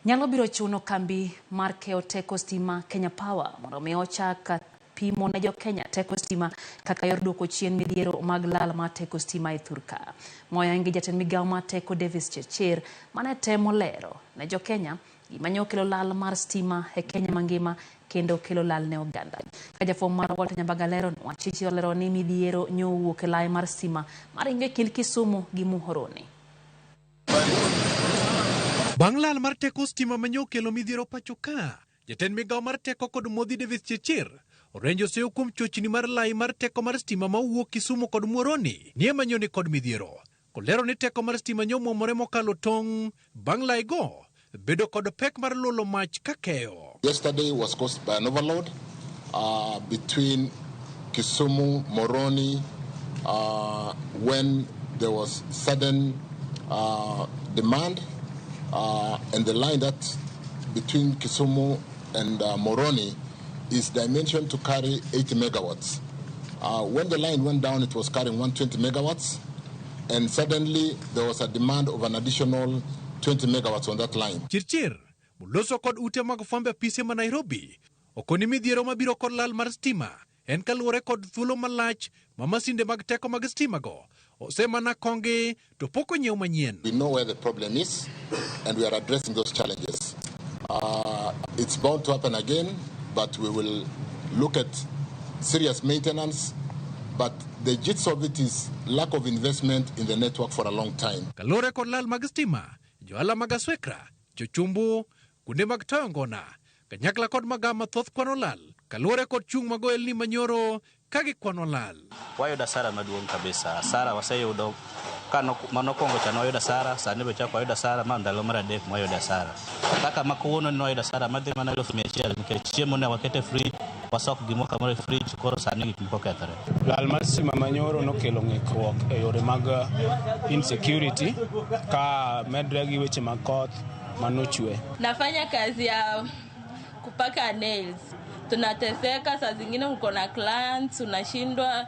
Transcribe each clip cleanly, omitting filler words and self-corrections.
Nyalo biro chuno kambi mar keyo teko stima Kenya Power mondo mi ochak pimo ne jo Kenya teko stima kaka yor duoko chien midhiero mag lal mar teko stima e thurka. Moyangi jatend migawo mar teko Davis Chirchir mane temo lero ne jo Kenya gima nyo kelo lal mar stima e Kenya mangima kendo kelo lal ne oganda. Ka jafwambo mar Walter Nyambaga leronwa, Chirchir olero ni midhiero nyo owuok e lai mar stima maringo e kind Kisumu gi Muhoroni. Bang' lal mar teko stima ma nyo okelo midhiero pacho ka, jatend migawo mar teko kod modhi Davis Chirchir orenjo seyo kuom chochni mar lai mar teko mar stima ma owuok Kisumu kod Muhoroni ni ema nyo ni kod midhiero. Kolero ni teko mar stima nyo omwomore mokalo tong' bang' lai go bedo kod pek mar lolo mach ka keyo. Yesterday was caused by an overload between Kisumu, Muhoroni, when there was sudden demand and the line that between Kisumu and Muhoroni is dimensioned to carry 80 megawatts. When the line went down, it was carrying 120 megawatts, and suddenly there was a demand of an additional 20 megawatts on that line. Chirchir moloso kod ute mag fwambo apise ma Nairobi okoni midhiero mabiro kod lal mar stima en kaluwore kod thuolo malach ma masinde mag teko mag stima go osemana kongi to pok onyiew manyien. We know where the problem is and we are addressing those challenges. It's bound to happen again, but we will look at serious maintenance. But the gist of it is lack of investment in the network for a long time. Kaluwore kod lal mag stima, johala mag aswekra, jochumbu, kuonde mag toyo ngona, kanyakla kod magawa mathoth kwano lal kaluwore kod chung' mag ohelni manyoro ka gikwano lal. Wayudo asara maduong' kabisa. Asara waseyudo ka manokwongo cha nwayudo asara, sani be chak wayudo asara, ma ndalo mar adek mwayudo asara. Kaka ma kawuono ni nwayudo asara madhi mana 100,000 nikech chiemo ne waketo e fridge, wasok gimoro kamoro e fridge, koro sani gik moko okethore. Lal mar stima manyoro nokelo ng'ikruok e yore mag insecurity ka medre gi weche mag koth manochwe. Nafanya kazi ya kupaka nails. Tunateseka, saa zingine uko na clients unashindwa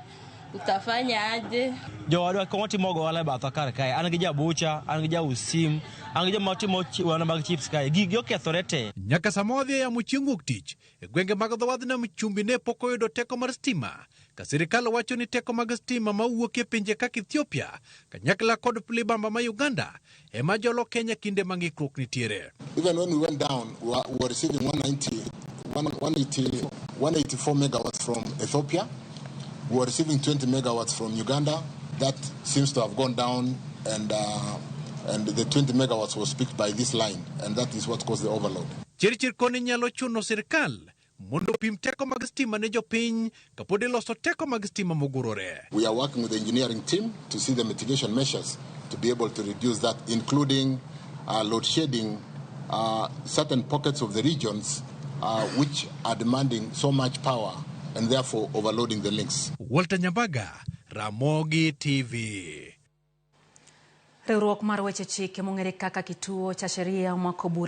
utafanya aje. Jowadwa koma timo ohala e batha kar kae, an gi jabucha, an gi jaus sim, an gi joma timo ohala mag chips kae. Gigi okethore te. Nyaka sama wadhi e yamo chieng' wuok tich, e gwenge mag dho wadh nam chumbi ne pok oyudo teko mar stima, ka sirikal wacho ni teko mag stima mawuok e pinje kaka Ethiopia, kanyakla kod libamba ma Uganda, ema jolo Kenya kinde ma ng'ikruok nitiere. Even when we went down, we were receiving 190, 180, 184 megawatts from Ethiopia. We were receiving 20 megawatts from Uganda. That seems to have gone down, and the 20 megawatts was picked by this line, and that is what caused the overload. Chirchir koni nyalo chuno sirikal mondo opim teko mag stima ne jopiny kapod iloso teko mag stima mogurore. We are working with the engineering team to see the mitigation measures to be able to reduce that, including load shedding certain pockets of the regions which are demanding so much power and therefore overloading the links. Walter Nyambaga, Ramogi TV. Riwruok mar weche chike mong'ere kaka Kituo cha Sheria omako bure.